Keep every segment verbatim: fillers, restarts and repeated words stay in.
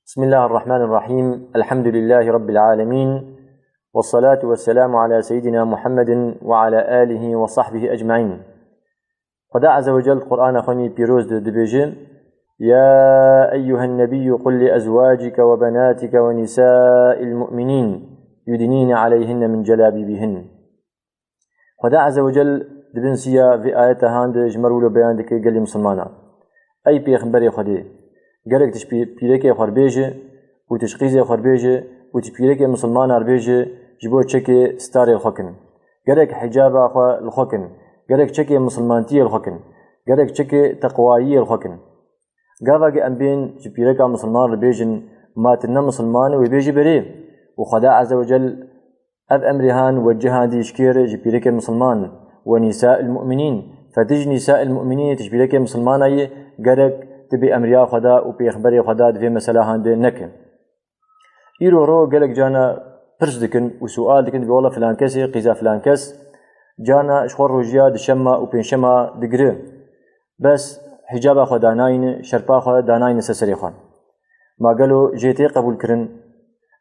بسم الله الرحمن الرحيم. الحمد لله رب العالمين. والصلاة والسلام على سيدنا محمد وعلى آله وصحبه أجمعين. Xweda Azze ve Cel Qur'ana xwe nî pîroz de dibêje: "Ya eyyuhen nebiyyu qul li ezwacike ve benatika ve nisa'il mu'minin yudnine aleyhinne min celabibihin." Xweda Azze ve Cel di bin siya vê ayeta han de ji me rûlo beyan dike gelê misilmana. Ey pêxemberê Xwedê, gerek tu ji pî-, pîrekê xwe re bêje û tu ji qîzê xwe re bêje û tu ji pîrekê misilmana re bêje, ji bo çekê starê li xwe kin. Gerek hicaba xwe li xwe kin. Gerek çekê misilmantiyê li xwe kin. Gerek çekê teqwayiyê li xwe kin. Gava ge em bên ji pîreka misilman re bêjin, "Ma tu ne misilman î", wê bêjî berê. Û Xweda Azze ve Cel ev emrê han we cihan dî şikêr ji pîrekê misilman, "Ve nisa'il mu'minin", fe tu ji nisa'il mu'minin, tu ji pîrekê misilmana yî, gerek tu bê emriya Xweda û pêxemberê Xweda di vê mesela han de neke. Îro ro gelek cana pirs dikin û sual dikin, dibê, "Wela filan kesê, qîza filan kes, cana ji xwe rojiya dişema û pênşema digire. Bes hicaba xwe danayne, şerpa xwe danayne ser serê xwe. Ma gelo jê tê qebûl kirin?"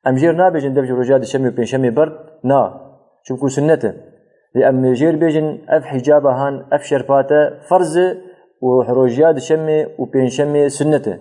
Em jê re nabêjin dev ji rojiya dişemê û pênşemê berd, na. Çimku sunnet e. Lê em jê re bêjin, ev hicaba han, ev şerpa te ferz e û rojiya dişemê û pênşemê sunnet e.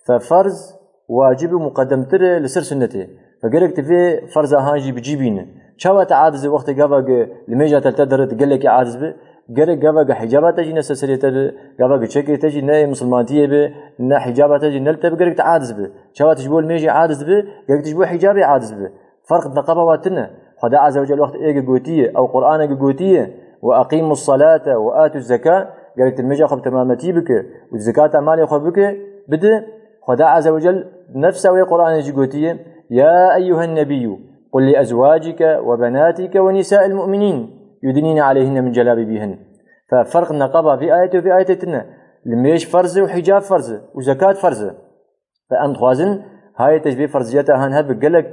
Fe ferz, wacib û muqedemtir e li ser sunnetê. Fe gerek tu vê ferza han jî bi cî bîne. Çawa te aciz e wextê gava ge limêja te li te dirit gelekî aciz bi? Gerek gava ge hicaba te jî ne ser serê te bi, gava ge çekê te jî ne ê misilmantiyê bi, ne hicaba te jî ne li te bi, gerek tu aciz bi. Çawa tu ji bo limêjê aciz bi, gerek tu ji bo hicabê aciz bi. Ferq di neqaba wa tune. Xweda Azze ve Cel wext ê ge gotiye, ew Qur'anê ge gotiye, "Ve aqimus salate ve atuz zeka", gerek tu limêja xwe bi temametî bike û zekata malê xwe bike, bide. Xweda Azze ve Cel nefsa wê Qur'anê jî gotiye, "Ya eyyuhen nebiyyu, qul li ezwacike ve benatike ve nisa'il mu'minin yudnine aleyhinne min celabibihin." Fe ferq neqaba vê ayetê û vê ayetê tune. Limêj ferz e û hicab ferz e û zekat ferz e. Fe em dixwazin, hayê te ji vê ferziyeta han hebe gelek,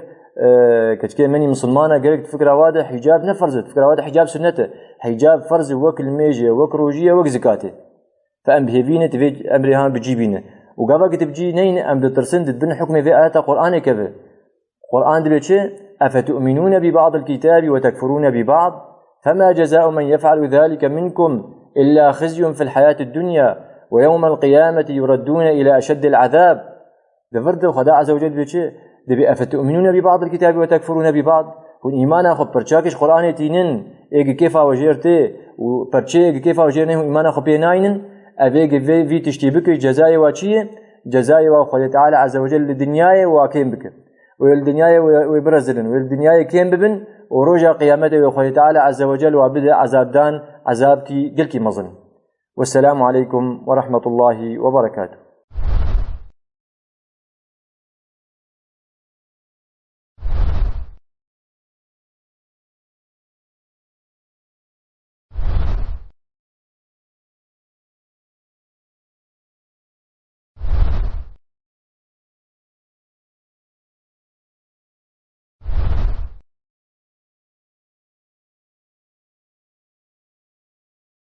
e, keçikê menî misilmana, gerek di fikra wa de hicab ne ferz e, di fikra wa de hicab sunnet e. Hicab ferz e, wek limêjê, wek rojiyê, wek zikatê. Fe em bi hêvî ne, tu vê emrê han bi cî bîne. Û gava ki tu bi cî neyne, em ditirsin, di bin hukmê vê ayeta Qur'anê keve. Qur'an dibê çi? "Efetu'minûne bi ba'dil kitâbi ve tekfurûne bi ba'd? Fema cezâ'u men yef'alu zâlike minkum illâ khizyun fil hayâtid dunya ve yewmel qiyâmeti yureddûne ilâ eşeddil azâb." Di vir de Xweda Azze ve Celle dibê çi? Dibê, "Efetu'minûne bi ba'dil kitâbi ve tekfurûne bi ba'd?" Hûn îmana xwe perçakê ji Qur'anê tînin, ê gi kêfa we jêr tê û perçeyê gi kêfa we jêr nê, hûn îmana xwe pê naynin? Ev ê gi vê, vî tiştî bike, cezayê wa çi ye? Cezayê wa Xwedê Teala Azze ve Celle li dinyayê wa kêm bike. Wê li dinyayê wê, wê birezilin, wê li dinyayê kêm bibin û roja qiyametê wê Xwedê Teala Azze ve Celle wa bide ezabdan, ezabkî gelkî mezin. Wesselamu aleykum ve rahmetullahi ve berekatuhu.